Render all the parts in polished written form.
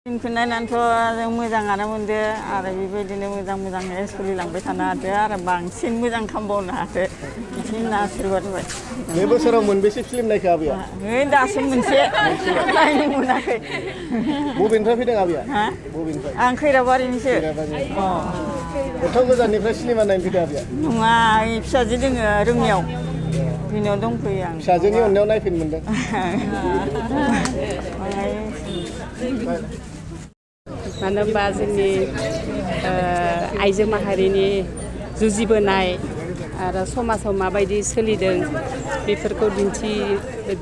फिल्मखौ नायनानैथ' मोजाङानो मोनदो आरो बेबायदिनो मोजां सोलिलांबाय थानो हादो आरो बांसिन मोजां खालामबावनो हाथो बिदि होनना आशीर्बाद होबाय। बे बोसोराव मोनबेसे फिल्म नायखो आबैया? दासो मोनसे नायनो मोनाखै। बबेनिफ्राय फैदों आबैया? बबेनिफ्राय? आं खैराबारिनिसो। गोथाव गोजाननिफ्राय सिनेमा नायनो फैदों आबैया? नङा, फिसाजो दोङो रोङियाव बिनियाव दंफैयो आं। फिसाजोनि अननायाव नायफैनो मोनदों। मानो होनबा जोंनि आइजो माहारिनि जुजिबोनाय आरो समाजाव माबायदि सोलिदों बेफोरखौ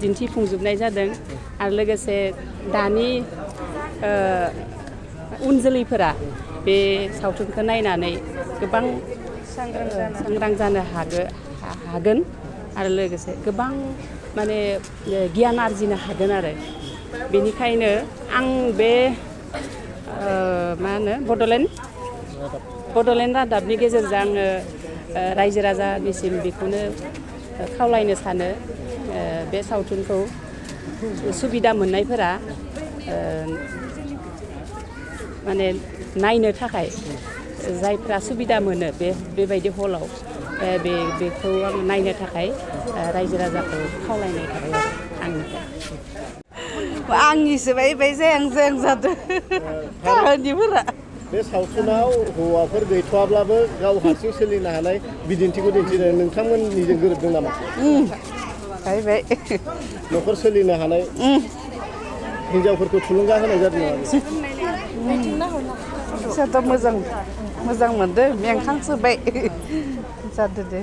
दिन्थिफुंजोबनाय जादों आरो लोगोसे दानि उन जोलैफोरा बे सावथुनखौ नायनानै गोबां सांग्रां जानो हागोन आरो लोगोसे गोबां माने गियान आरजिनो हागोन आरो बेनिखायनो आं बे मा होनो बड'लेण्ड रादाबनि गेजेरजों आङो रायजो राजानिसिम बेखौनो खावलायनो सानो बे सावथुनखौ सुबिदा मोननायफोरा माने नायनो थाखाय जायफ्रा सुबिदा मोनो बेबायदि हलाव बेखौ आं नायनो थाखाय रायजो राजाखौ खावलायनाय थाबाय आरो आंनिफ्राय। आंनिसो बाय जायां जादों काहानिफोरा। बे सावथुनाव हौवाफोर गैथ'वाब्लाबो गाव हारसिं सोलिनो हानाय बिदिन्थिखौ दिन्थिदों। नोंथांमोननिजों गोरोबदों नामा? बाय न'खर सोलिनो हानाय हिनजावफोरखौ थुलुंगा होनाय जादों नामा? फिसाथ' मोजां मोनदों, मेंखांसोबाय जादो दे।